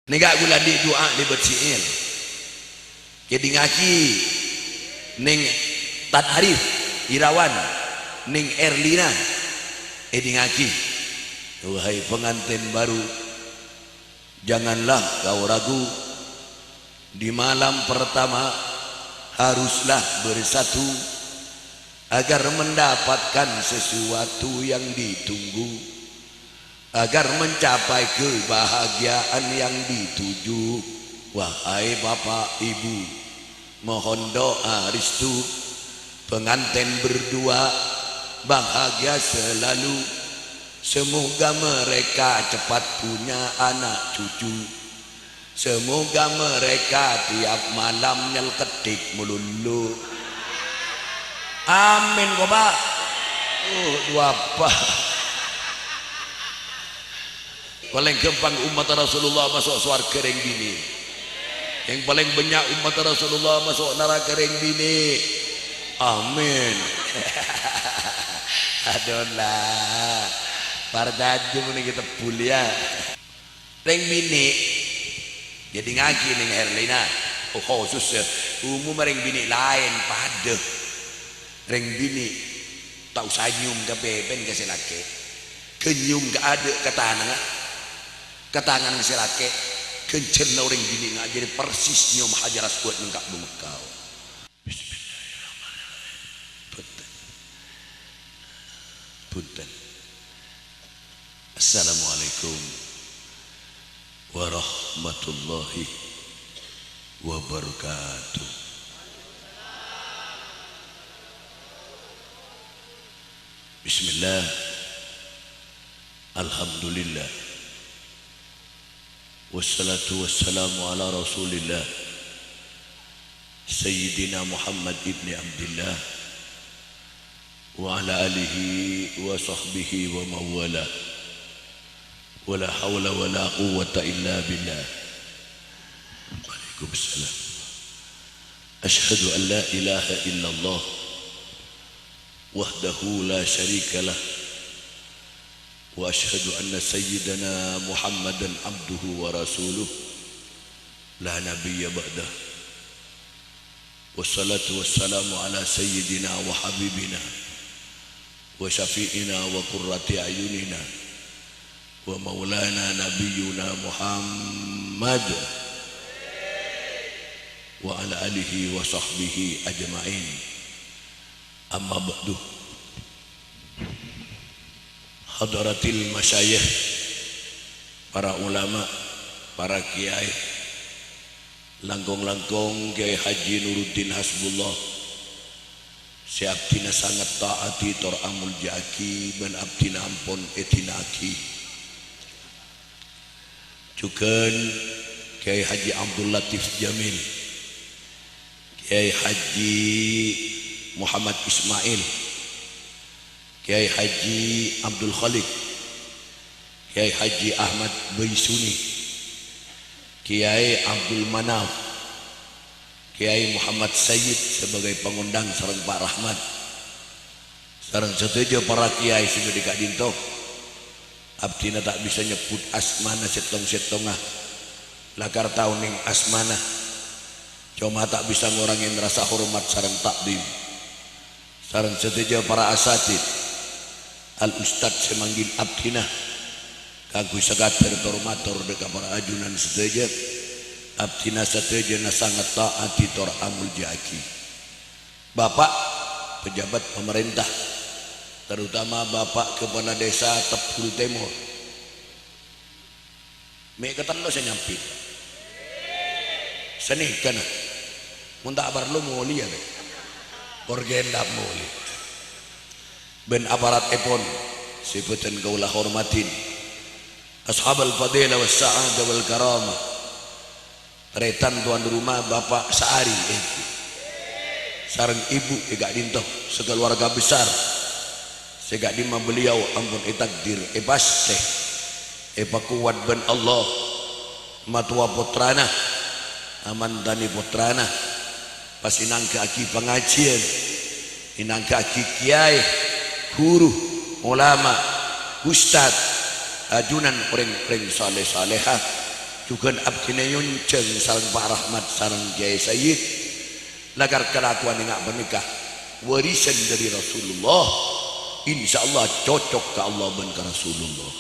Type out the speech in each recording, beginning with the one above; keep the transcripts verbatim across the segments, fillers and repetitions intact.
Nèngghâ ghulâ andi' du'a lèbât syi'ir. Kèdhingngaghi Neng Tad Arif Irawan, Neng Erlina, èdhingngaghi. Wahai pengantin baru, janganlah kau ragu. Di malam pertama haruslah bersatu agar mendapatkan sesuatu yang ditunggu, agar mencapai kebahagiaan yang dituju. Wahai bapak ibu, mohon doa restu pengantin berdua bahagia selalu. Semoga mereka cepat punya anak cucu. Semoga mereka tiap malam nyelkedik melulu. Amin, ko, Pak. Uh, dua, Pak. Palèng ghâmpang ommatta Rasulullah maso' sowarghâ rèng binè'. Yang palèng bânnya' ommatta Rasulullah maso' naraka rèng binè'. Amin. Aduh, la. Parcajâ mon nèka tebbhul, ya. Rèng binè', jadi ngaghi neng Herlina, oh, khusus, ya. Umumma rèng binè' laèn padâ. Rèng binè' ta' osa nyèyom ka pèpèn ka sè lakè'. Ghân nyèyom ka adâ' ka tanangnga, ka tangan sè lakè'. Ghân jhârna orèng binè' ngajhâri persis nyèyom Hajar Aswad neng Ka'bah Mekka. Bismillahirrahmanirrahim. Bhunten. Bhunten. Assalamualaikum warahmatullahi wabarakatuh. Bismillah. Alhamdulillah. Wassalatu wassalamu ala Rasulillah, Sayyidina Muhammad ibni Abdillah, wa ala alihi wa sahbihi wa mawala. Wa la hawla wa la quwwata illa billah. Waalaikumsalam. Asyhadu an la ilaha illallah wahdahu la syarika lah. Wa asyhadu anna sayyidana Muhammadan abduhu wa rasuluh, la nabiyya ba'dah. Wassalatu wassalamu ala sayyidina wa habibina wa syafi'ina wa qurrati a'yunina wa maulana nabiyyuna Muhammad wa ala alihi wa sahbihi ajma'in. Amma ba'du. Hadratil masyayikh, para ulama, para kiai, langkong-langkong Kiai Haji Nuruddin Hasbullah, sè abdhina sanget ta'ati tor amolja'aghi bân abdhina ampon èdhina'aghi. Jhughân Kiai Haji Abdul Latif Jamil, Kiai Haji Muhammad Ismail, Kiai Haji Abdul Khaliq, Kiai Haji Ahmad Baisuni, Kiai Abdul Manaf, Kiai Muhammad Sayyid sebagai pangondhâng sareng Pak Rahmat, sareng sadhâjâ para kiai sè bâdâ è ka'dinto. Abdhina ta' bisa nyebbhut asmana sèttong-sèttonga, lakar tao neng asmana, coma ta' bisa ngorangè rasa hormat sareng ta'dhim. Sareng sadhâjâ para asatidz, al-ustadz sè manggil abdhina, kaangghuy sakadhâr tor-mator dâ' ka para ajunan sadhâjâ, abdhina sadhâjâna sanget ta'ati tor amolja'aghi. Bapak pejabat pemerintah, terutama Bapak Kepala Desa Tebbhul Tèmor, mè' katello sè nyambi. Sanèkana. Mon ta' parlo molèya, bâ. Por gendap molè. Bân aparattèpon sè bhâdhân kaulâ hormadhi. Ashabal fadilah was sa'adah wal karamah. Tarètan tuan rumah Bapak Sa'ari, eh, sareng Ibu è ka'dinto, sekeluarga besar. Sè ka'dimma beliau ampon ètakdir, èpastè, èpakowat bân Allah, matowa pottrana, amantanè pottrana, pas ènangghâ'aghi pangajiyân, ènangghâ'aghi kiyaè, ghuru, ulama, ustad, ajunan orèng-orèng salèh-salèha. Jhughân abdhina nyonjhâng sareng Pa' Rahmat sareng Kyaè Sayyid, lakar kalakowan enga' panèka warisan dhâri Rasulullah, insyaallah cocok ka Allah bân ka Rasulullah.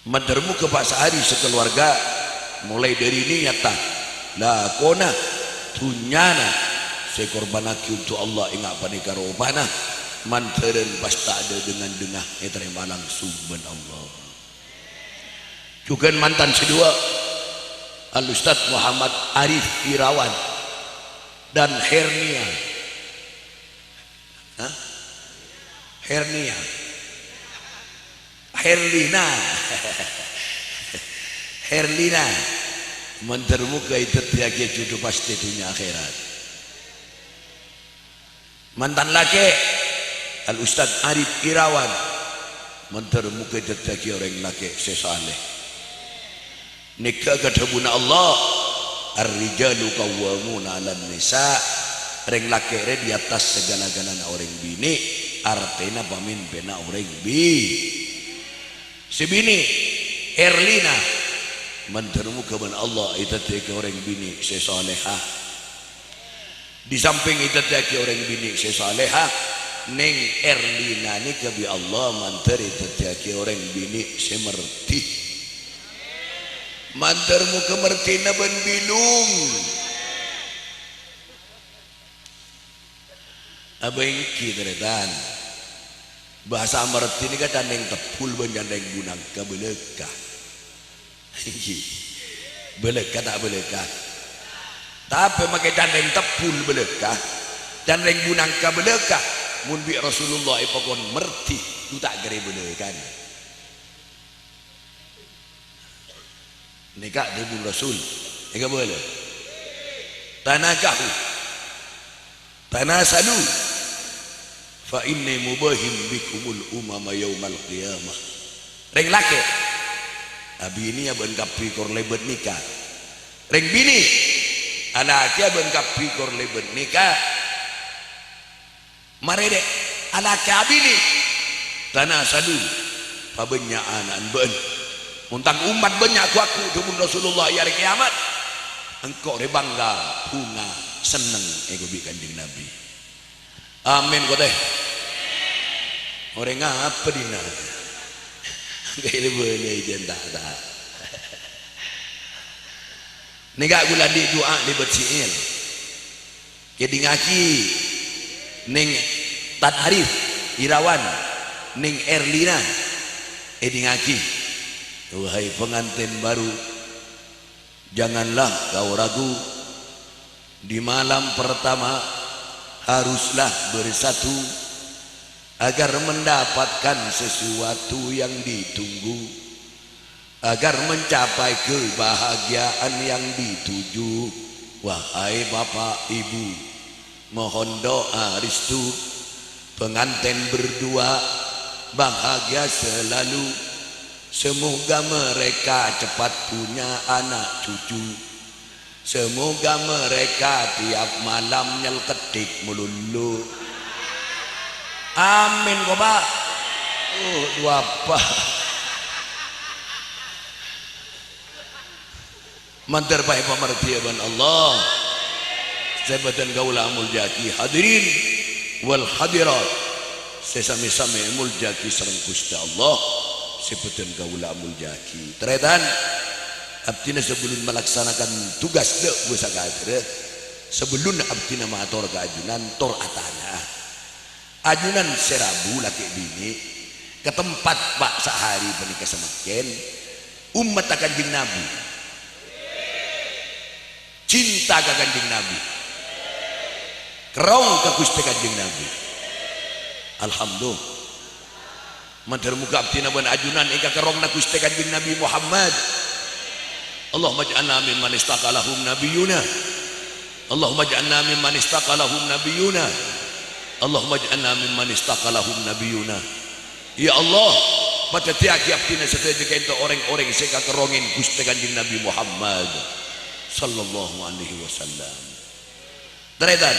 Mandhâr moghâ Pa' Sahari sakalowarga, molaè dhâri niyatta, lakona, dhunnyana sè èkorbhânnaghi onto' Allah enga' panèka ropana, mandhârân pas ta' dhâ-, dhângan-dhânga ètarèma langsung bân Allah. Jhughân mantan sè duwâ', Al Ustadz Muhammad Arif Irawan dan Hernia. Hah? Hernia. Herlina. Herlina. Mandhâr moghâ èdhâddhiyâghi judhu pastè dhunnya akhèrat. Mantan lakè', Al Ustadz Arif Irawan, mandhâr moghâ èdhâddhiyâghi orèng lakè' sè saleh. Nèngghâ ka dhâbuna Allah, "Ar-rijalu qawwamuna 'alan nisa'." Rèng lakè' rè di attas saghâlâ-ghâlâna orèng binè', artèna pamimpinna orèng bi-, sè binè', Erlina, mandhâr moghâ bân Allah èdhâddhiyâghi orèng binè' sè salehah. Di samping èdhâddhiyâghi orèng binè' sè salehah, Neng Erlina nèka bi' Allah mandhâr èdhâddhiyâghi orèng binè' sè merdi. Mandhâr moghâ merdina bân bilung. Abâ ènggi, tarètan. Bhâsa merdi nèka candheng tebbhul bân candheng bunangka bâlâkah. Bâlâkah ta' bâlâkah? Tapè makè candheng tebbhul bâlâkah, candheng bunangka bâlâkah, mon bi' Rasulullah èpakon merdi, dhu ta' kèra bâlâkana. Nèka dhâbuna Rasul, èkabâlâ. Tanakahu. Tanasalu, fa inni mubahin bikumul umama yaumal qiyamah. Rèng lakè', abiniyâ bân kabbhi kor lèbât nèka. Rèng binè', alakèyâ bân kabbhi kor lèbât nèka. Marè rè', alakè abinè', tanasalu, pabânnya' ana'na bâ'na. Mon tang ommat bânnya' ghu-lagghu, dhâbuna Rasulullah è arè kèyamat, engko' rè bangga, bhunga, senneng èngko' bi' Kanjeng Nabi. Amin, kotè. Orèng apa dinna'? Kaè bâlâi jân ta'-ta'. Nèka kaulâ andi' du'a lèbât syi'ir. Kèdingngaghi, Neng Tan Arif Irawan, Neng Erlina, èdingngaghi. Wahai pengantin baru, janganlah kau ragu, di malam pertama haruslah bersatu, agar mendapatkan sesuatu yang ditunggu, agar mencapai kebahagiaan yang dituju. Wahai bapak ibu, mohon doa restu, pengantin berdua bahagia selalu. Semoga mereka cepat punya anak cucu. Semoga mereka tiap malam nyelkedik melulu. Amin, kok, Pak. Uh, dua apa? Mandhâr paè pamardhiyâ bân Allah. Sè bâdhân kaulâ amoljâ'aghi, hadirin wal hadirat. Sè sami-sami èmoljâ'aghi sareng Ghustè Allah, sè bâdhân kaulâ amoljâ'aghi. Tarètan, abdhina sabellunna malaksanakan tugas dâ' buwâ sakadârâ, sabellunna abdhina mator ka ajunan, tor atanya. Ajunan sè rabu lakè' binè', ka tempat Pa' Sahari panèka samangkèn, ommatta Kanjeng Nabi. Cinta ka Kanjeng Nabi. Kerrong ka Ghustè Kanjeng Nabi. Alhamdulillah. Mandhâr moghâ abdhina bân ajunan èkakerrongana Ghustè Kanjeng Nabi Muhammad. Allahumma ij'alna mimman istaqalahum nabiyuna. Allahumma ij'alna mimman istaqalahum nabiyuna. Allahumma ij'alna mimman istaqalahum nabiyuna. Ya Allah, padhâddhiyâghi abdhina sadhâjâ ka'dinto orèng-orèng sè èkakerrongè Ghustè Kanjeng Nabi Muhammad sallallahu alaihi wasallam. Tarètan,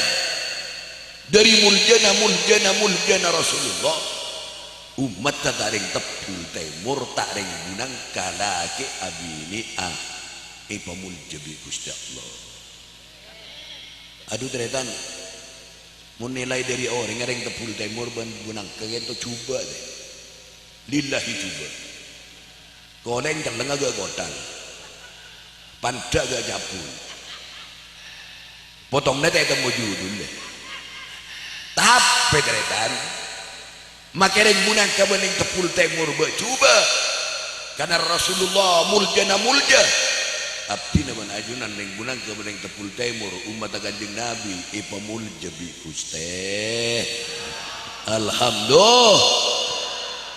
dâri muljâna, muljâna, muljâna Rasulullah, Ommatta ta' rèng tebbhul tèmor, ta' rèng bunangka lakè' abinè'a èpamolja bi' Ghustè Allah. Adhu, tarètan, mon nilai dhâri orèngnga rèng tebbhul tèmor bân bunangka ghânto jhubâ', tè. Lillahi jhubâ'. Kolèng cellèngnga ghâ' kothang. Pandhâ' ghâ' cabul. Potongnga ta' ètemmo judul, lè. Tapè, tarètan, makè rèng bunangka bân rèng tebbhul tèmor bâ' jhubâ'. Karna Rasulullah moljâna molja. Abdhina bân ajunan rèng bunangka bân rèng tebbhul tèmor, ommatta Kanjeng Nabi, èpamolja bi' Ghustè. Alhamdulillah.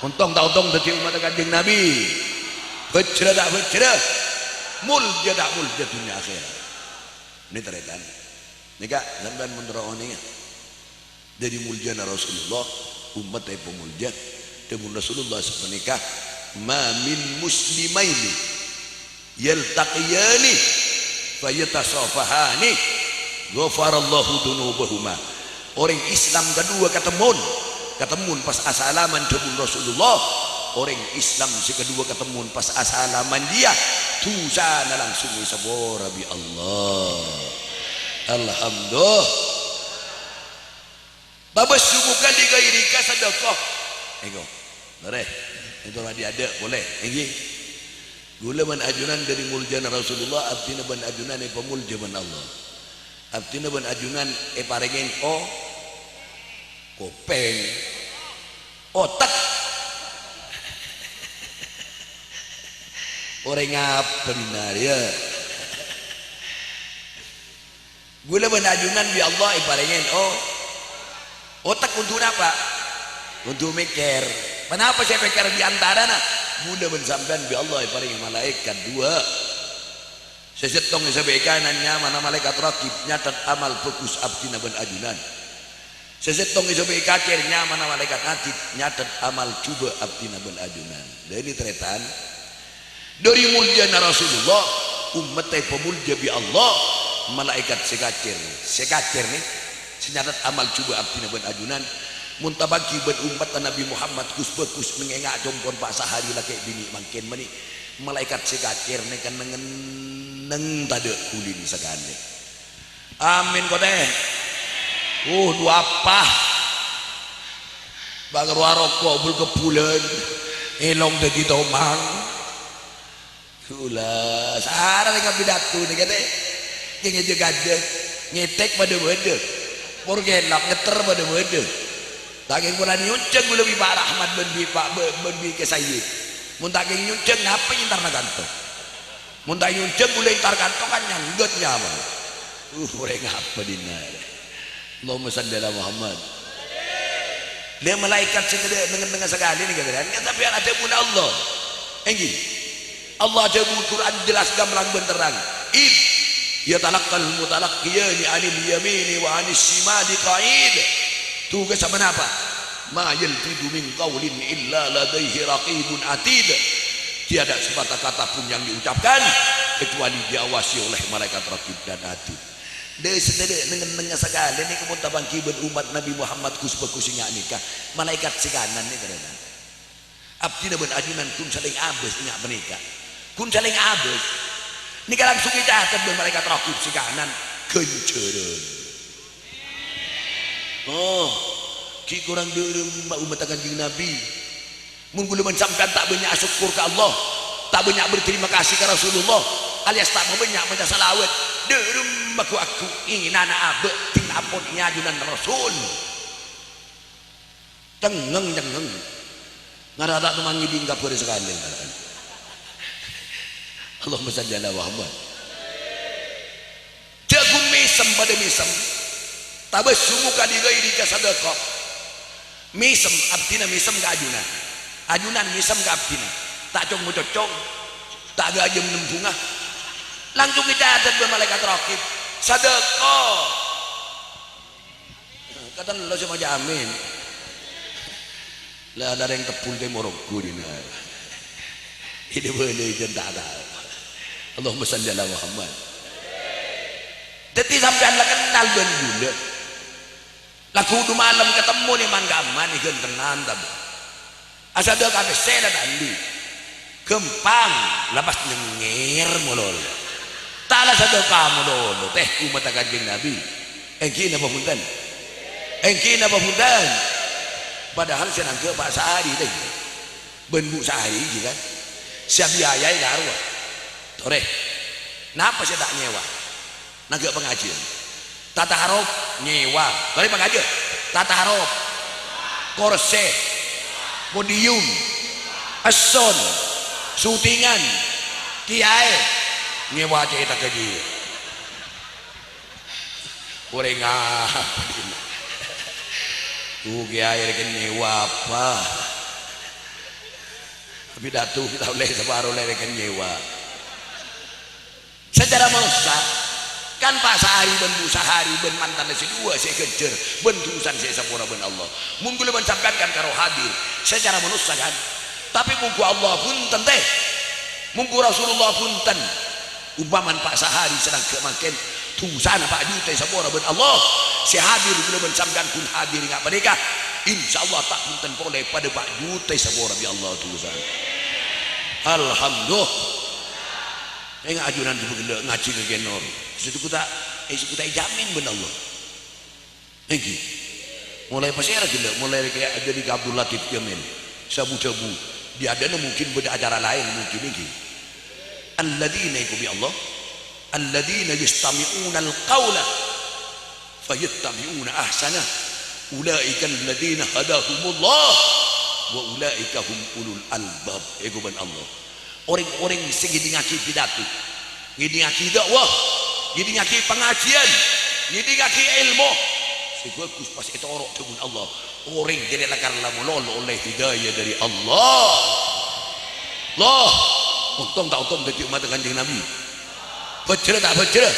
Ontong ta' ontong dhâddhi ommatta Kanjeng Nabi? Bhâjhrâ ta' bhâjhrâ? Molja ta' molja dhunnya akhèrat? Nè, tarètan. Nèka sampèyan mon terro onènga. Dhâri moljâna Rasulullah, ommatta èpamolja. Dhâbuna Rasulullah sapanèka, "Ma min muslimaini yaltaqiyani fayatasafahani, ghafarallahu dzunubahuma." Orèng Islam kaduwâ katemmon, katemmon pas asalaman, dhâbuna Rasulullah, orèng Islam sè kaduwâ katemmon pas asalaman jiyâ, dhusana langsung èsapora bi' Allah. Alhamdulillah. Tabassumu ka li ghairika sadaqah. Èngko. Lorè. Ènto la dhi-adâ' polè. Èngghi. Ghulâ bân ajunan dhâri moljâna Rasulullah, abdhina bân ajunan èpamolja bân Allah. Abdhina bân ajunan èparèngè o-, kopèng. Otek. Orèng apa dinna' rèya? Ghulâ bân ajunan bi' Allah èparèngè, oh, otek untuk napa? Untuk mèkkèr. Ponapa sè èpèkkèr di antarana? Ghulâ bân sampèyan bi' Allah èparèngè malaèkat duwâ'. Sè sèttong è sabâ' kanan nyamana malaèkat Raqib, nyatet amal bhâghus abdhina bân ajunan. Sè sèttong è sabâ' kacèr nyamana malaèkat Atid, nyatet amal jhubâ' abdhina bân ajunan. Dhâri tarètan, dhâri moljâna Rasulullah, ommatta èpamolja bi' Allah, malaèkat sè kacèr, sè kacèr nè, sè nyatet amal jhubâ' abdhina bân ajunan, mon tabânggi bân ommatta Nabbhi Muhammad ghus-bhâghus nèng enga' compo'na pa' sahari lakè' binè' mangkèn manè, malaèkat sè kacèr nè kennengngen tadâ' ghulina sakalè. Amin, kotè. Uh, duwâ' apa? Bâ' rowa roko' bul-kebbulân, èlong dhâddhi tomang. Ghulâ, sara rèng apidato nèka, tè. Kèng èjâ-kajâ, ngètèk padâ bâdâ. Por kèlap, ngètter padâ bâdâ. Ta' kèng pola nyonjhâng ghulâ bi' Pak Rahmat bân bi' Pak, bân bi' Kè Sayyid. Mon ta' kèng nyonjhâng, napa èntarra kanto? Mon ta' nyonjhâng ghulâ èntar kanto kan nyangghât nyamana. Uh, orèng apa dinna'? Allahumma shalli ala Muhammad. Lè malaèkat sè tadâ' neng-ennengnga sakalè nèka, kan? Kan sampèyan adhâbuna Allah. Èngghi. Allah adhâbu Qur'an jelas gamblang bân terrang. "Idz yatalaqqal mutalaqqiyani 'anil yamini wa 'anis shimali qa'id." Tugas sapanapa? "Ma yalfidzu min qaulin illa ladaihi raqibun atid." Tiada sepatah kata pun yang diucapkan kecuali diawasi oleh malaikat Raqib dan Atid. Dhâ' sè tadâ' neng-ennengnga sakalè nèka mon tabânggi bân ommat Nabbhi Muhammad ghus-bhâghus sè nya' nèka, malaèkat sè kanan nèka, tarètan. Abdhina bân ajunan ghun salèng abâs nya' panèka. Ghun salèng abâs. Nèka langsung ècatet bân malaèkat Raqib sè kanan, ghânjhârân. Oh, ghi' korang dâremma ommatta Kanjeng Nabbhi. Mon ghulâ bân sampèyan ta' bânnya' asokkor ka Allah, ta' bânnya' berterima kasih ka Rasulullah, alias ta' bânnya' maca salawat, dâremma ghu-, aghu-, èngènana abâ' din ampon è ajunan Rasul. Cengngeng, cengngeng. Ngara ta' toman ngèdhing kabhâr sakalè. Allahumma shalli ala Muhammad. Jhâ' ghun mèsem padâ mèsem. Tabassumu ka li ghairika sadaqah. Mèsem, abdhina mèsem ka ajunan. Ajunan mèsem ka abdhina. Ta' cong-mococong. Ta' ghâjâ nembhungnga. Langsung ècatet bân malaèkat Raqib. Sadaqah. Katello sè maca amin. La, la rèng tebbhul tèmor ongghu dinna'. Èdhâ bâlâi jân ta' tao. Allahumma shalli ala Muhammad. Dhâddhi sampèyan la kennal bân ghulâ. Lagghu' du malem katemmo nè man-kamman èghântengan, ta' bâ? Sadhâka pèssè la ta' andi'. Ghâmpang, la pas nyengngèr malolo. Ta' la sadhâka malolo, tèh, ommaddhâ Kanjeng Nabi. Ènggi napa bhunten? Ènggi napa bhunten? Padahal sè nangghâ' Pa' Sahari, tèh. Bân Bu' Sahari, ènggi kan? Sè abiayaè karowa. Torè. Napa sè ta' nyèwa? Nangghâ' pangajiân. Tata arop nyèwa. Torè pangajiân. Tata arop. Korsè. Podium. Èsson. Syutingan. Kèyaè. Nyèwa cèthagghâ jiyâ. Orèng apa? Tuh, kèyaè rèken nyèwa apa? Pidato kita ollè saparo lè rèken nyèwa. Sacara manossa, kan Pa' Sahari bân Bu' Sahari bân mantanna sè duwâ' sè èghânjhâr bân dhusana sè èsapora bân Allah. Mon kaulâ bân sampèyan kan karo hadir, sacara manossa kan. Tapè mongghu Allah bhunten, tèh. Mongghu Rasulullah bhunten. Ompamana Pa' Sahari sè nangghâ' mangkèn, dhusana pa' juta èsapora bân Allah. Sè hadir kaulâ bân sampèyan ghun hadir ènga' panèka. Insyaallah ta' bhunten polè padâ pa' juta èsapora bi' Allah dhusana. Alhamdulillah. Ènga' ajunan coba ghellâ' ngajhi ka Kenor. Sè sèttong ta', eh, sèttong ta' èjhâmin bân Allah. Ènggi. Molaè pasèra ghellâ', molaè rèya dhâri Abdul Latif Jamil. Sabu-sabu. Di adâ'na mungkin bâdâ acara laèn, mungkin ènggi. Alladzina iku bi' Allah. Alladzina yastami'unal qaula fayattabi'una ahsanah. Ulaika alladzina hadahumullah. Wa ulaika hum ulul albab. Èko bân Allah. Orèng-orèng sè ngèdingngaghi pidato, ngèdingngaghi da'wah, ngèdingngaghi pangajiân, ngèdingngaghi èlmo sè bhâghus pas ètoro' dhâbuna Allah, orèng jârèya lakar la malolo ollè hidayah dâri Allah. Allah, ontong ta' ontong dhâddhi ommaddhâ Kanjeng Nabi? Bhâjhrâ ta' bhâjhrâ?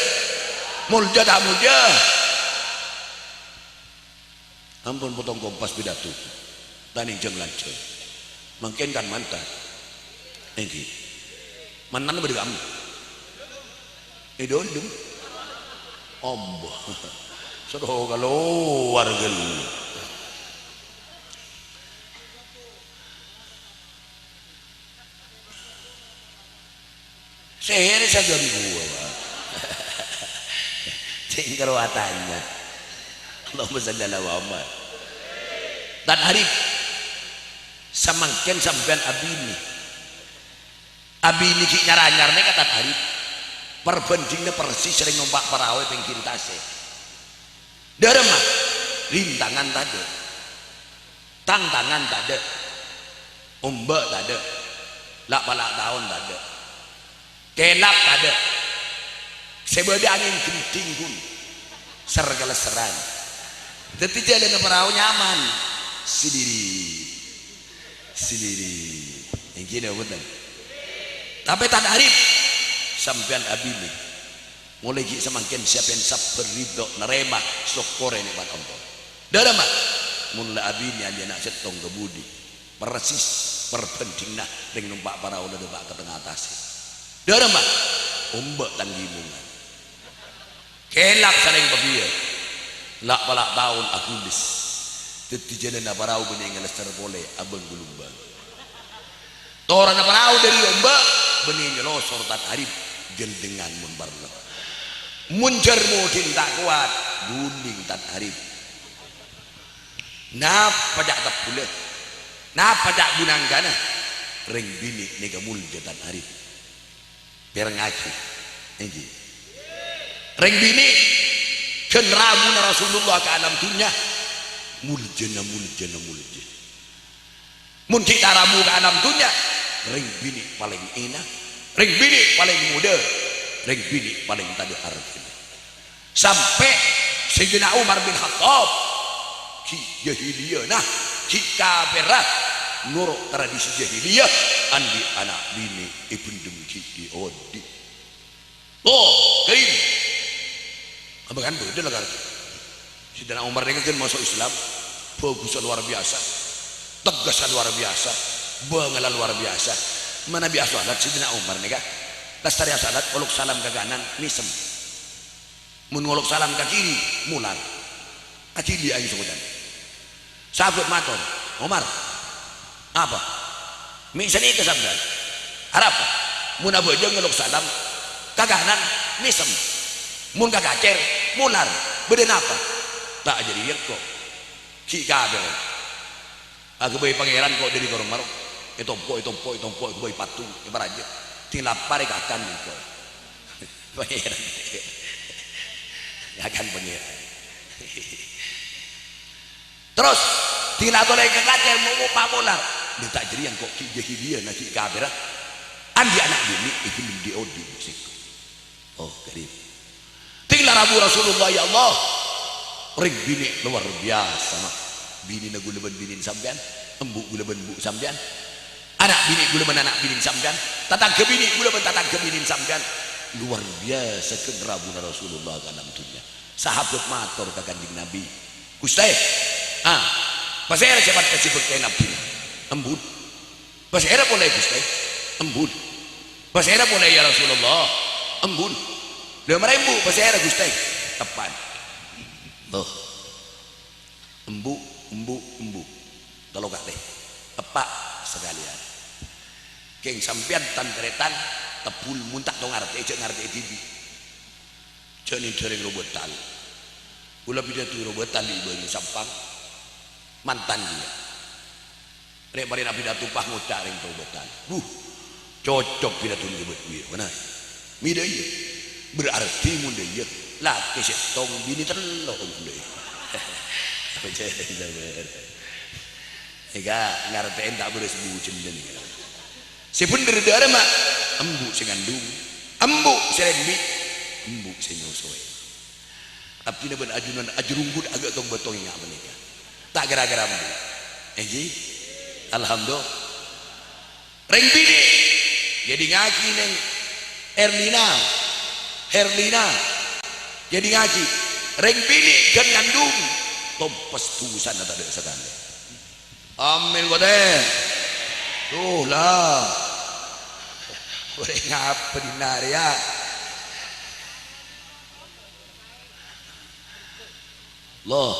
Molja ta' molja? Ampon potong kompas pidato. Tanèng jhâng-lanjhâng. Mangkèn kan mantan. Ènggi. Mantan bâdâ ka'emma? È dâlem. Ombo. Soro kalowar ghâllu. Sèhèrra sajan ghuwâ, Pak. Sèngkèr watanya. Allahumma shalli ala Muhammad. Tan Arif, samangkèn sampèyan abinè. Abinè ghi' nyar-anyar nèka Tan Arif. Parbhândhingnga persis rèng nompa' paraoè pèngghir tasè'. Dâremma, rintangan tadâ'. Tangtangan tadâ'. Omba' tadâ'. La'-pala' taon tadâ'. Kèlap tadâ'. Sè bâdâ angèn gendhing, ghun. Ser-kalèsserran. Dhâddhi jhâlânna parao nyaman. Sèdiri. Sèdiri. Ènggi napa bhunten? Tapè Tan Arif, sampèyan abinè. Molaè ghi' samangkèn sampèyan sabbhâr ridho narèma sokkorè nè'mat Allah. Dâremma, mon la abinè andi'na sèttong ka budi, persis parbhândhingnga rèng nompa' parao la dâpa' ka tengnga tasè'. Dâremma, omba' tang ghimongan. Kèlap sarèng pabiyâ. La'-pala' taon aghulès. Dhâddhi jhâlânna parao bânnè ngalèssèr polè abâng-ghulumbâng. Toronna parao dâri omba', bânnè nyalosor Tan Arif ghâldengngan mon parlo. Mon jhâr modhin ta' kowat, ghuling Tan Arif. Napa ca' tebbhulâ? Napa ca' ghunanggana? Rèng binè' nèka molja Tan Arif. Pèrengngaghi. Ènggi. Rèng binè' ghân rabuna Rasulullah ka alam dhunnya. Muljâna, muljâna, muljâ. Mon ghi' ta' rabu ka alam dhunnya, rèng binè' palèng èna, rèng binè' palèng modâ, rèng binè' palèng tadâ' arghâna. Sampè' Sayyidina Umar bin Khattab, ghi' jahiliyana, ghi' kapèrra, noro' tradisi jahiliyah, andi' ana' binè' èbhendhem ghi' è odi'. Toh, Karim. Apa kan bâdâ la karè. Sayyidina Umar nèka kan maso' Islam, bhâghussa luar biasa, teggassa luar biasa, bângalla luar biasa. Manabi asolat Sayyidina Umar nèka, lastarè asolat, olok salam ka kanan, mèsem. Mon ngolok salam ka kiri, molar. Ajili ayu sokocan. Sahabat mator, "Umar, Apa? Mè' sanèka sampèyan? Arapa? Mon abhâjâng ngelok salam, ka kanan, mèsem. Mon ka kacèr, molar. Bâdâ napa? Ta' jârèya engko'. Ghi' kabhâr. Aghâbây Pangèran ko' dâri kor-maro. Ètompo', ètompo', ètompo', aghâbây patung, èparajâ. Sè lapar èkakan engko'. Pangèran. Ngakan Pangèran. Terros, dina tolè ka kacèr, momo pamolar. Dâ' ta' jârèya engko' ghi' jahiliyah, na ghi' kabhârâ. Andi' ana' binè' è ghellem dhi'-odhi' sèngko'. Oh, karim. Ding la rabu Rasulullah, ya Allah. Rèng binè' lowar biyasa, ma'. Binèna ghulâ bân binèn sampèyan, embu' ghulâ bân embu' sampèyan. Ana' binè' ghulâ bân ana' binèn sampèyan, tatangghâ binè' ghulâ bân tatangghâ binèn sampèyan. Lowar biyasa ghân rabuna Rasulullah ka alam dhunnya. Sahabat mator ka Kanjeng Nabi, "Ghustè, ah, pasèra sè pantes èbhâktèna abdhina?" "Embu'." "Pasèra polè, Ghustè?" "Embu'." "Pasèra polè, ya Rasulullah?" "Embu'." "Lha, marè embu' pasèra, Ghustè?" "Teppa'na." Tuh. Embu', embu', embu'. Tello kalè. Eppa' sakalèyan. Kèng sampèyan tan-tarètan tebbhul mon ta' tao ngartè, jhâ' ngartè'è dhibi'. Jhâ' nèndhâ rèng Robatal. Kaulâ pidato Robatal è bâri' Sampang. Mantan kaulâ. Rè-, marèna pidato pas ngoca' rèng Robatal. Buh, cocok pidatona ka bâdâ, bâna. Mè' dâ' iyâ. Berarti mon dâ' iyâ, lakè sèttong, binè tello' mon dâ' iyâ. Apa jârèya sabbhân? Èngghâ, ngartè'è ta' bârâs bujâna nèka. Sè bhendher dâ'ârâ, ma', embu' sè ngandung, embu' sè rembi', embu' sè nyosowè. Abdhina bân ajunan ajhârungghut aghâ' tong-bâtong ènga' panèka. Ta' ghârâ-ghârâ embu'. Èngghi? Alhamdulillah. Rèng binè', jhâdhingngaghi nèng Erlina, Herlina, jhâdhingngaghi. Rèng binè' ghân ngandung, tompes dhusana tadâ' sakalè. Amin, kote. Tuh, la. Orèng apa dinna' rèya? Loh,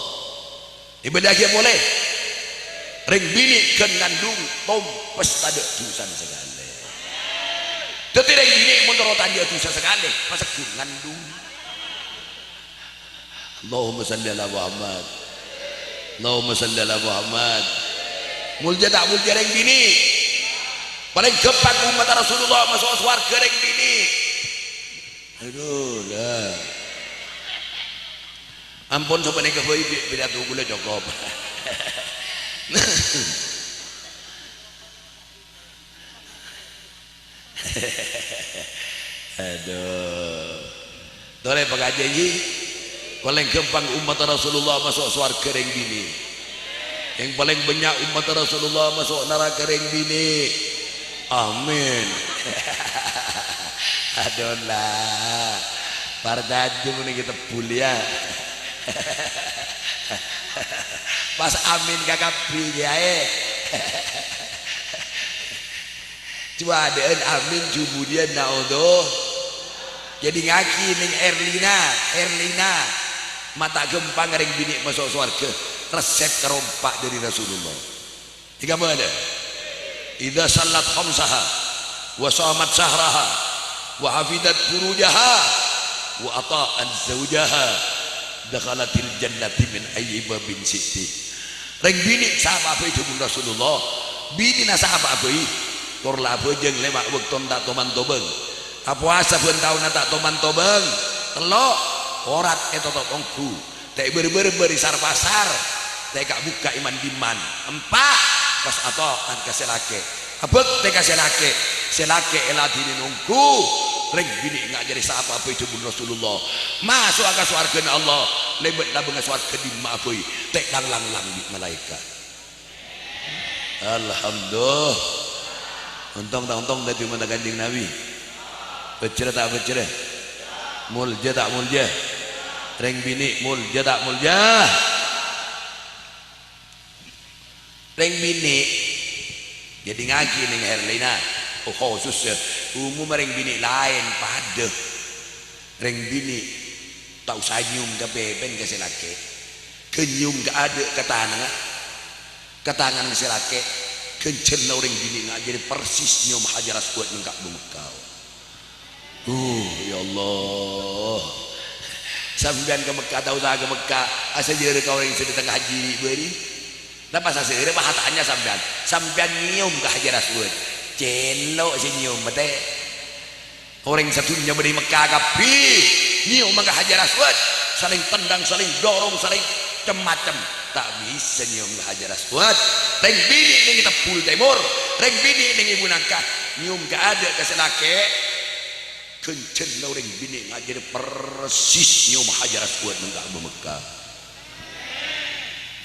èbâlâaghi polè. Rèng binè' ghân ngandung tompes tadâ' dhusana sakalè. Dhâddhi rèng binè' mon terro tadâ' dhusa sakalè, masegghu ngandung. Allahumma shalli ala Muhammad. Allahumma shalli ala Muhammad. Molja ta' molja rèng binè'? Palèng ghâmpang ommatta Rasulullah maso' sowarghâ rèng binè'. Adhu, la. Ampon, sapanèka bhâi, bi-, pidato kaulâ cokop. Adhu. Torè pakaja, ghi. Palèng ghâmpang ommatta Rasulullah maso' sowarghâ rèng binè'. Sè palèng bânnya' ommatta Rasulullah maso' naraka rèng binè'. Amin. Adhu, la. Parcajâ mon ghi' tebbhul, yâ. Pas amin ka kabbhi, yâ, è. Jhuwâ adâ'ân amin, jhubudiyân naudzu. Jhâdhingngaghi nèng Erlina, Erlina. Ma' ta' ghâmpang rèng binè' maso' sowarghâ, resep karompa' dâri Rasulullah. Èkabâlâ. "Idza shallat khamsaha, wa shamat syahraha, wa hafizat furujaha, wa atha'at zaujaha, dakhalatil jannata min ayyi babin syi'ti." Rèng binè' sapa'a bhâi dhâbuna Rasulullah, binèna sapa'a bhâi, kor la abhâjâng lèma' bâkto ta' toman tobâng, apowasa bân taonna ta' toman tobâng, tello', orat ètotop ongghu, ta' èbâr-bârbâr è sar-pasar, ta' èka'-bukka' è man-dimman, empa', pas ata'at ka sè lakè'. Abhâktè ka sè lakè', sè lakè' èladhini nongghu, rèng binè' nga' jârèya sapa'a bhâi dhâbuna Rasulullah. Maso'a ka sowarghâna Allah, lèbât labângnga sowarghâ dimma'a bhâi, ta' èlang-langlang bi' malaèkat. Alhamdulillah. Ontong ta' ontong dhâddhi ommatta Kanjeng Nabi? Bhâjjhrâ ta' bhâjjhrâ? Molja ta' molja? Rèng binè' molja ta' molja? Rèng binè', jhâdhingngaghi nèng Herlina, oh, khusus, yâ, umumma rèng binè' laèn padâ. Rèng binè' ta' osa nyèyom ka pèpèna ka sè lakè', ghân nyèyom ka adâ' ka tanangnga, ka tangangnga sè lakè', Ghânjhârânna orèng binè' ngajhâri persis nyèom Hajar Aswad neng Ka'bah Mekka. Uh, ya Allah. Sampèyan ka Mekka, ta' osa ka Mekka, asajârâ ka orèng sè dâteng hajji bâri'. Napa sasajârâ? Pas atanya sampèyan. Sampèyan nyèom ka Hajar Aswad. Cèlo' sè nyèom, matè. Orèng sadhunnya bâdâ è Mekka kabbhi nyèoma ka Hajar Aswad, salèng tendhâng, salèng dorong, salèng cem-macem. Ta' bisa nyèom ka Hajar Aswad. Rèng binè' neng tebbhul tèmor, rèng binè' neng è bunangka nyèom ka adâ' ka sè lakè'. Ghânjhârânna orèng binè' ngajhâri persis nyèom Hajar Aswad neng Ka'bah Mekka.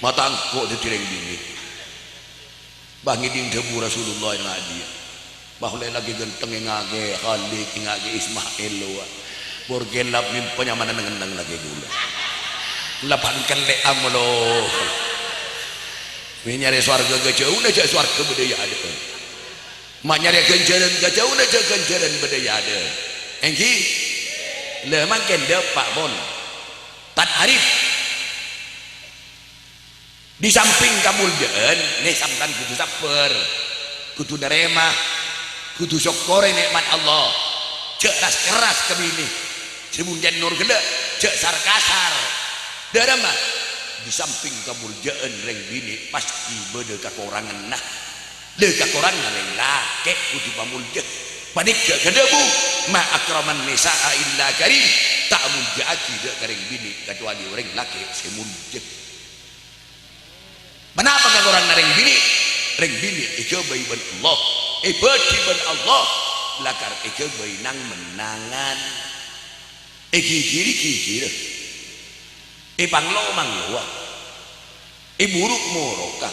Matangko' dhâddhi rèng binè'. Bâh, ngèdhing dhâbu Rasulullah èngghâ' dhiyâ. Bâh, ollè lakè ghânteng èngghâ' Khalid, èngghâ' Ismail, wa. Bor kèlap mèmpa nyamana neng-enneng lakè kaulâ. Lapan kellè' amolo. Mè' nyarè sowarghâ ka jhâuna, jhâ' sowarghâ bâdâ è adâ'ân. Ma' nyarè ghânjhârân ka jhâuna, jhâ' ghânjhârân bâdâ è adâ'ân. Èngghi? La mangkèn dâpa', pon. Tan Arif. Di samping kamoljâ'ân, nè, sampèyan kodhu sabbhâr, kodhu narèma, kodhu sokkorè nè'mat Allah. Jhâ' ras-kerras ka binè. Sè mon cè' nor ghellâ', jhâ' sar-kasar. Dârâmma? Di samping kamoljâ'ân rèng binè' pastè bâdâ kakoranganna. Lè, kakoranganna rèng lakè' kodhu pamoljâ. Panèka kadhâbu, "Ma akraman nisa'a illa karim." Ta' amoljâ'aghi dâ' ka rèng binè' kacobâli orèng lakè' sè moljâ. Ponapa kakoranganna rèng binè'? Rèng binè' èghâbây bân Allah, èbâdhi bân Allah, lakar èghâbây nang-mennangan. Èghighiri-ghighira, èpanglo-manglowa, èburu-moroka,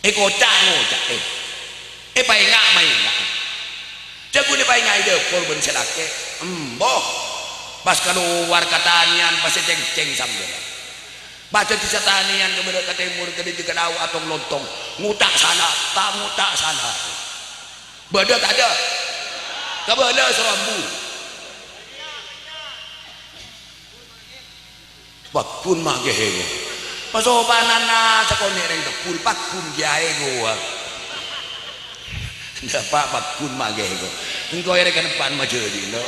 èkoca'-ngoca'è, èpaènga'-maènga'a. Jhâ' ghun èpaèngaè dâpor bân sè lakè', embo, pas kalowar ka tanèyan pas ècèngcèng sambella. Pas dhâddhi satanèyan ka bârâ' ka tèmor, ka dâddhi ka lao' atong-lontong, ngoca' sala, ta' ngoca' sala. Bâdâ tadâ'? Kabâlâ soro ambu. Pagghun ma' kèya, ko. Pasopananna sakonè' rèng tebbhul, pagghun kèya, ko. Napa pagghun ma' kèya, ko. Engko' èrè kanepa'an majâdi, no.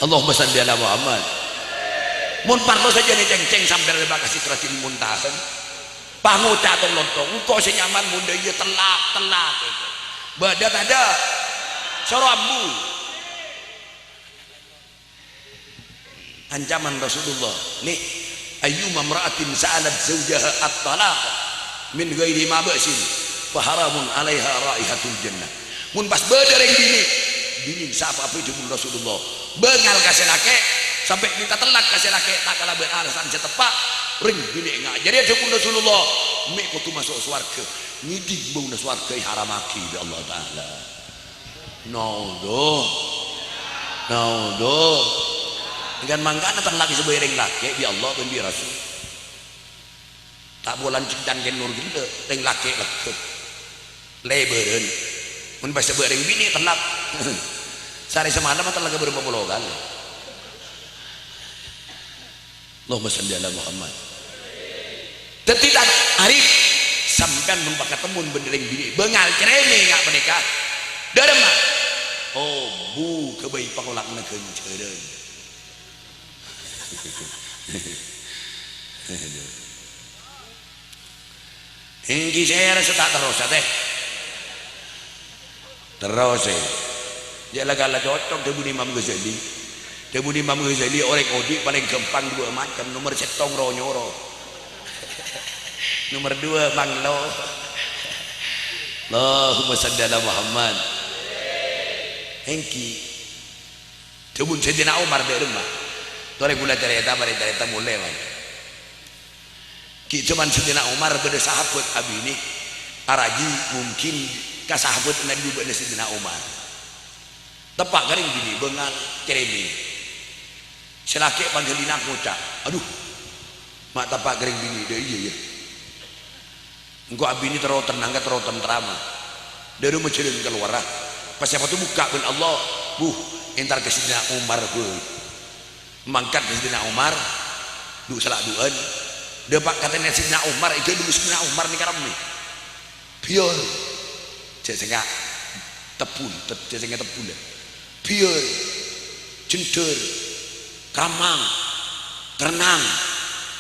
Allahumma shalli ala Muhammad. Mon parlo sajân ècèngcèng sampè' rèba ka Sidratil Muntaha. Pas ngoca' tong-lontong, engko' sè nyaman mon dâ' iyâ tellak-tellak. Bâdâ tadâ'? Soro ambu. Ancaman Rasulullah, nè, "Ayyuma mra'atin sa'alat zaujaha at-talaq min ghairi ma ba'sin, fa haramun 'alaiha raihatul jannah." Mon pas bâdâ rèng binè', binèna sapa apa dhâbuna Rasulullah, bângal ka sè lakè', sampè' mènta tellak ka sè lakè' ta' kalabân alasan sè teppa', rèng binè' ngajhâri dhâbuna Rasulullah, mè' kodhu maso' sowarghâ, ngèdhing bâuna sowarghâ èharamaghi bi' Allah Ta'ala. Naudzu. Naudzu. Kan mangkana tellak èsabâi rèng lakè' bi' Allah bân bi' Rasul. Ta' polana cèntan kèng nor ghellâ', rèng lakè' leggâ. Lèbârân. Mon pas èsabâ' rèng binè' tellak. Sarè samalem tellak bârâmpa polo kalè. Allahumma shalli ala Muhammad. Dhâddhi, tan Arif, sampèyan mon pakatemmo bân rèng binè' bângal cèrèmè nga' panèka. Dârâmma? Oh, bu, ghâbây pangola'na ghânjhârân. Èngghi sèra sè ta' terrosa, tè. Terros, è. Jhâ' la-kala cocok dhâbuna Imam Ghazali. Dhâbuna Imam Ghazali, orèng odi' palèng ghâmpang duwâ' macem. Nomer sèttong ro-nyoro. Nomer duwâ' manglo. Allahumma shalli ala Muhammad. Èngghi. Dhâbuna Sayyidina Umar dâ' remma. Torè ghulâ carèta, marè carèta molè, man. Ghi' jhâman Sayyidina Umar bâdâ sahabat abinè araji mungkin ka sahabat neng jhubâ'na Sayyidina Umar. Teppa' ka rèng binè' bângal cèrèmè. Sè lakè' pangghâlina ngoca', "Adhu, ma' teppa' ka rèng binè' dâ' iyâ, yâ." Engko' abinè terro tennang, terro tentrem. Dâri majhâlân kalowarra. Pas sèpato bukka' bân Allah, buh, entar ka Sayyidina Umar, bhâi. Mangkat ka Sayyidina Umar, du-, sala' du'âna. Dâpa' katèna Sayyidina Umar, èghâllu Sayyidina Umar nèka rammè. Biyâr. Jhâ' sènga' tebbhul, teb-, jhâ' sènga' tebbhul, yâ. Biyâr. Jhendhâr. Kamang. Ternang.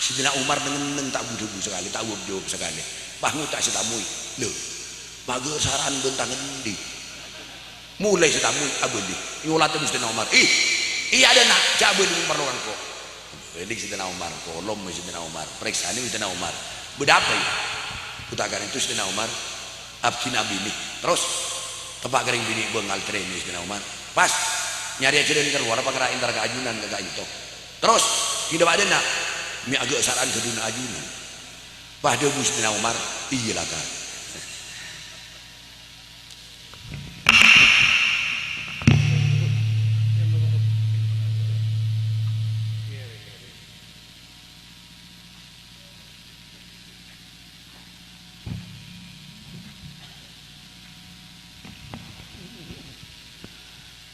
Sayyidina Umar neng-enneng ta' bu-dhâbu sakalè, ta' jâwâb-jâwâb sakalè. Pas ngoca' sè tamoy, "Lho, maghâ' sara'an bân ta' ngendi?" Molaè sè tamoy abâli, nyolata bi' Sayyidina Umar. "Ih, iyâ, dâ' na', jhâ' abâli mon parlo ka engko'." Abâli Sayyidina Umar, kolom Sayyidina Umar, parèksanè Sayyidina Umar. "Bâdâ apa, yâ?" Gu ta' ka'dinto Sayyidina Umar, "Abdhina abinè." Terros, teppa' ka rèng binè' bângal trèna Sayyidina Umar. Pas, nyarè jhâlân kalowar, apa kèra entar ka ajunan ka ka'dinto. Terros, ghi' dâpa' dâ' na', mè' aghâ' sara'an ghâdhuwânna ajunan. Pas dhâbu Sayyidina Umar, "Iyâ la, Ka'."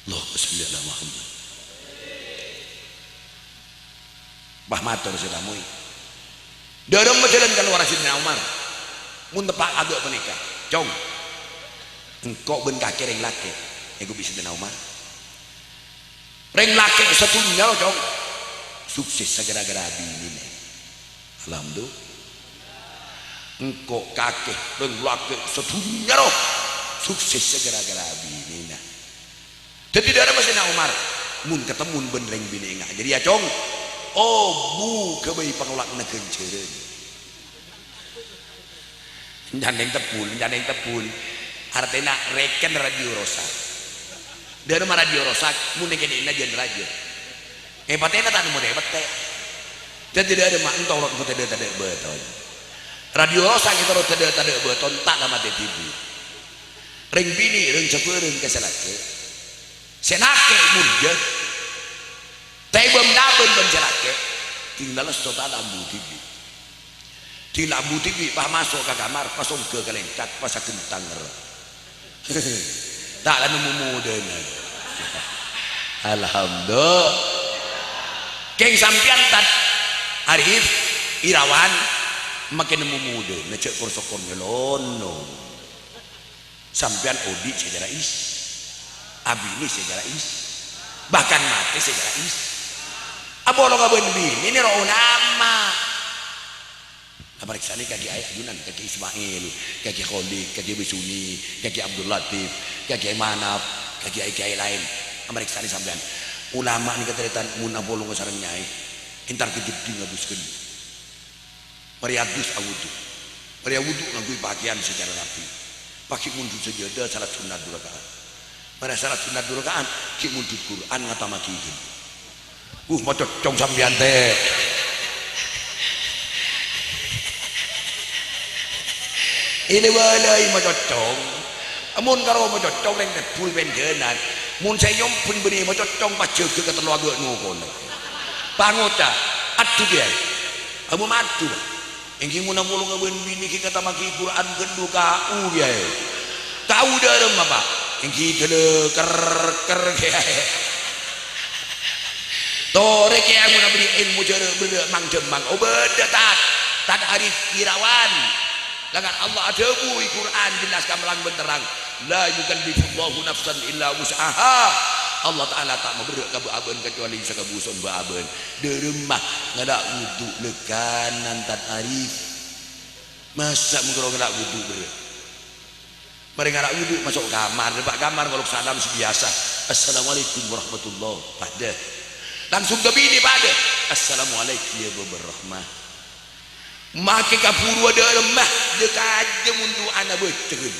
Allahumma shalli ala Muhammad. Pas mator sè tamoy. Dâremma jhâlân kalowar Sayyidina Umar. Mon teppa' aghâ' panèka, "Cong, engko' bân kakè rèng lakè'," èghubi Sayyidina Umar. "Rèng lakè' sadhunnya, Cong, sukses saghâra-ghâra binèna." Alhamdulillah. "Engko' kakè rèng lakè' sadhunnya, ro, sukses saghâra-ghâra binèna." Dhâddhi dâremma Sayyidina Umar, "Mon katemmo bân rèng binè' nga' jârèya, Cong, obu ghâbây pangola'na ghânjhârân." Nyandeng tebbhul, nyandeng tebbhul. Artèna rèken radio rosak. Dâremma radio rosak, mon èkènè'na jân rajâ. Èpatè'na ta' nemmo tè-pettè'. Dhâddhi dâremma entoro' tadâ'-tadâ' bâton. Radio rosak ètoro' tadâ'-tadâ' bâton, ta' la matè dhibi'. Rèng binè', rèng sabhârâng ka sè lakè'. Sè lakè' molja. Tèbâm-labâm bân sè lakè'. Ding la lesso ta' la ambu dhibi'. Ding la ambu dhibi' pas maso' ka kamar, pas ongghâ ka lèngkat, pas aghentang ro. Ta' la nemmo modâna. Alhamdulillah. Kèng sampèyan, Tad Arif Irawan, makè nemmo modâna, jhâ' kor-sokor nyelonong. Sampèyan odi' sè jârâ is-, abinè sè jârâ is-, bahkan matè sè jârâ is-, apolonga bân binè nèro ulama. Aparèksanè ka kiai ajunan, ka Kiai Ismail, ka Kiai Khalid, ka Kiai Besuni, ka Kiai Abdul Latif, ka Kiai Manaf, ka kiai-kiai laèn. Aparèksanè sampèyan. Ulama nèka tarètan mon apolonga sareng nyaè, entar ka jeddhing abus ghâllu. Marè adus awudu. Marè awudu ngangghuy pakèyan secara rapi. Pas ghi' mondhut sajâdâ salat sunnat du raka'at. Marè salat sunnat du raka'at, ghi' mondhut Qur'an ngatamaghi ghâllu. Uh, macoccong sampèyan, tè. Ènè bâlâi macoccong. Mon karo macoccong rèng tebbhul pèndhânan. Mon sè nyombhân bânnè macoccong pas jâgâ katello aghâ' nokola. Pangoca', "Adhu, Kèyaè." Abu madu. Èngghi mon apolonga bân binè ghi' ngatamaghi Qur'an ghâllu ka'u, Kèyaè. Ka'u dâremma, Pa'? Èngghi dâlâ ker-ker, Kèyaè. Torè, Kèyaè, mon abâli èlmo jârâ' berrâ' mang-dhâmmang. Oh, bâdâ, Tad. Tad Arif Irawan. Langan Allah adhâbu è Qur'an jelas gamblang bân terrang. "La yukallifullahu nafsan illa wus'aha." Allah Ta'ala ta' maberrâ' ka bâ'-abâ'na kacobâli sakabusona bâ'-abâ'na. Dâremma ngala' wudu lèkanan, Tad Arif. Masa' mon karo ngala' wudu berrâ'? Marè ngala' wudu, maso' kamar, dâpa' kamar, ngolok salam sè biyasa. "Assalamualaikum warahmatullah." Padâ. Langsung ka binè padâ. "Assalamualaikum ya Babar Rahmah." Makè kabhuruwâ dâremma, jâ-kajâ mon du'ana bâca'an.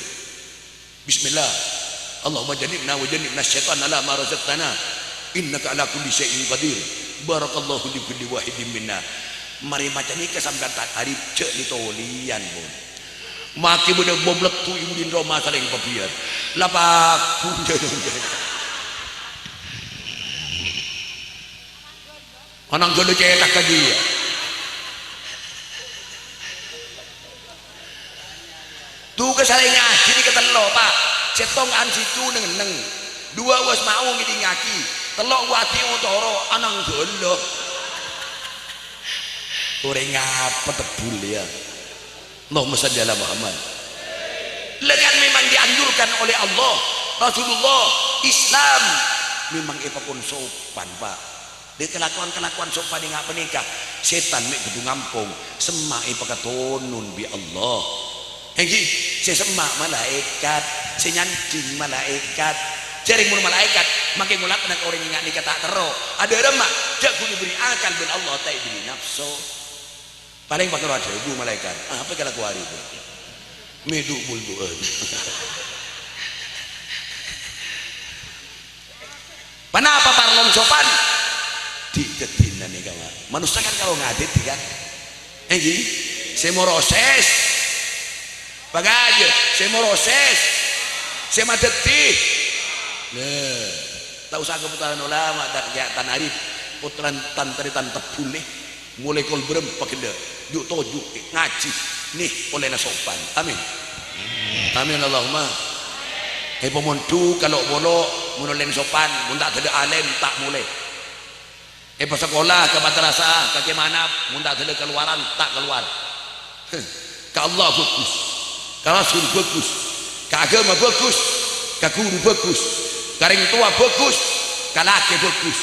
Bismillah. "Allahumma jannibna wa jannibna syaitana la ma razaqtana. Innaka ala kulli syai'in qadir. Barakallahu li kulli wahidin minna." Marè maca nèka sampèyan Tad Arif jhâ' li-tolèyan, pon. Makè bâdâ bom lettu' è budina roma salèng pabiyar. La paghun jâ-, Anang ghâllu cètak ka jiyâ. Tugas salèng ngajhi nèka tello', Pa'. Sèttong ansitu neng-enneng. Duwâ' wasma'u ngèdingngaghi. Tello' wati otoro', anang ghâllu. Orèng apa tebbhul, ya? Allahumma shalli ala Muhammad. Lengan memang dianjurkan oleh Allah, Rasulullah, Islam memang èpakon sopan, Pak. Dâ' kalakowan-kalakowan sopan enga' panèka, sètan mè' kodhu ngampong, semma' èpakatonon bi' Allah. Èngghi, sè semma' malaèkat, sè nyandhing malaèkat. Jhârèng mon malaèkat, makè ngola'na ka orèng enga' nèka ta' terro. Adhâremma, jhâ' ghun èbherri' akal bân Allah, ta' èbherri' napso. Palèng pakaro adhâbu malaèkat, "Apa kalakowan rèya?" Mè' du-buldu'ân. Ponapa parlon sopan? Dhi-, dhâddhina nèka, Pak. Manossa kan karo ngadhâddhi, kan? Èngghi? Sè moroses. Pagâjâ, sè moroses. Sè madhâddhi. Nah, ta' osa ka pottrana ulama, ta-, ya, Tan Arif. Pottrana tan-, tarètan tebbhul, nè. Molaè kol bârâmpa ghellâ', ju'-toju' ngajhi, nè, ollèna sopan. Amin. Amin, Allahumma. Èpamondhuk, kalo'-polo', mon ollèna sopan, mon ta' dâlâ alèm, ta' molè. Èpasakola ka madrasah, ka kèmana, mon ta' dâlâ kalowaran, ta' kalowar. Heh. Ka Allah bhâghus, ka Rasul bhâghus, ka aghâma bhâghus, ka ghuru bhâghus, ka rèng towa bhâghus, ka lakè bhâghus,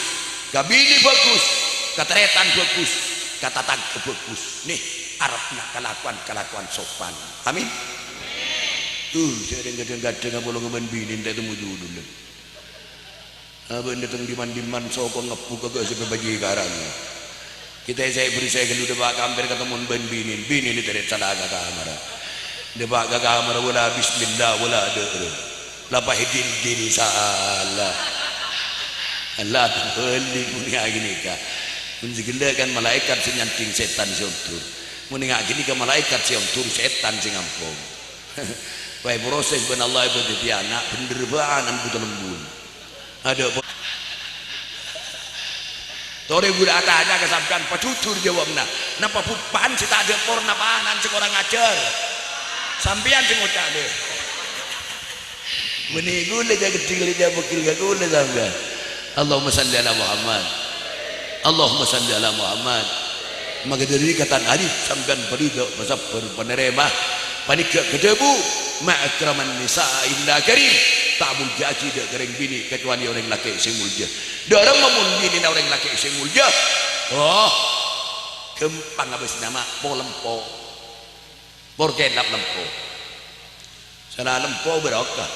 ka binè bhâghus, ka tarètan bhâghus, ka tatangghâ bhâghus. Nè, arepna kalakowan-kalakowan sopan. Amin. Tuh, sè rèng ghâdhâng-ghâdhâng apolonga bân binè ta' ètemmo juduna. Abâ' dâteng dimman-dimman sokong ngebbhu ka ghâ' sè pabâjikaran. Kita sè bherri' sè ghâllu dâpa' ka ampèr katemmon bân binèn. Binèn èterrè sala ka kamarra. Dâpa' ka kamarra, wala bismillah, wala dâ'râ. La pahèdin-din sala. La tebâli' mon è ghânèka. Mon sè ghellâ' kan malaèkat sè nyandhing sètan sè ondur. Mon enga' ghânèka malaèkat sè ondur, sètan sè ngampong. Wah, proses bân Allah èpadhâddhi ana', bhendher bâ'ân ambu talembun. Adâ' po-, torè ghulâ atanya'a ka sampèyan, pajhujhur jâwâbhânna. Napa bhâpa'an sè ta' adâ' porna panan sè korang ajhâr? Sampèyan sè ngoca', lè. Bânnè ghulâ jâ' ghâddhing lè jâ' bâkkèl ka ghulâ sampèyan. Allahumma shalli ala Muhammad. Allahumma shalli ala Muhammad. Maka dhâri ka Tan Arif sampèyan paridho, pasabbhâr, panarèma. Panèka kadhâbu, "Ma akraman nisa'a illa karim." Ta' molja'aghi dâ' ka rèng binè' kacobâli orèng lakè' sè molja. Dâ' remma mon binèna orèng lakè' sè molja? Oh, ghâmpang abâsna, Ma', po-lempo. Por kèlap lempo. Sala lempo barokah.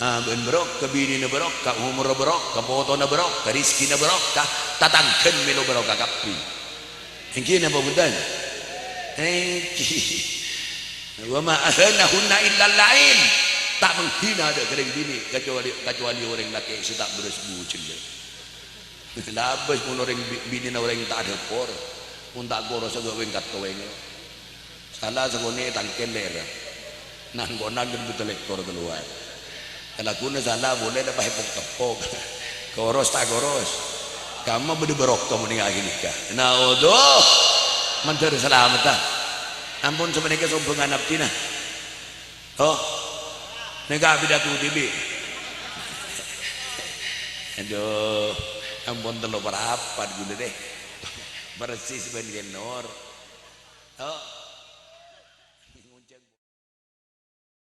Abâ'na barokah, binèna barokah, omorra barokah, potona barokah, rejhekkèna barokah, tatangghâna mèlo barokah kabbhi. Èngghi napa bhunten? Èngghi. "Wa ma ahanahunna illal la'in." Ta' menghina dâ' ka rèng binè' kacobâli, kacobâli orèng lakè' sè ta' bherrâs bujâlla. Labâs mon orèng bi-, binèna orèng ta' adâpor, mon ta' korosa ghâ' wèng-kattowèng. Sala sakonè' tangkèl lèra. Nang-konang ghân bhuto lèkor kalowar. Kalaghuna sala polè la pahèpok-teppok. Koros ta' koros. Kamma bâdâ barokah mon ènga' ghânèka. Naudhu. Mandhâr salamedhâ. Ampon sapanèka sombhângan abdhina. Oh. Nèka pidato dhibi'. Adhu. Ampon tello parapat ghulâ deh. Persis bân Gennor. Oh.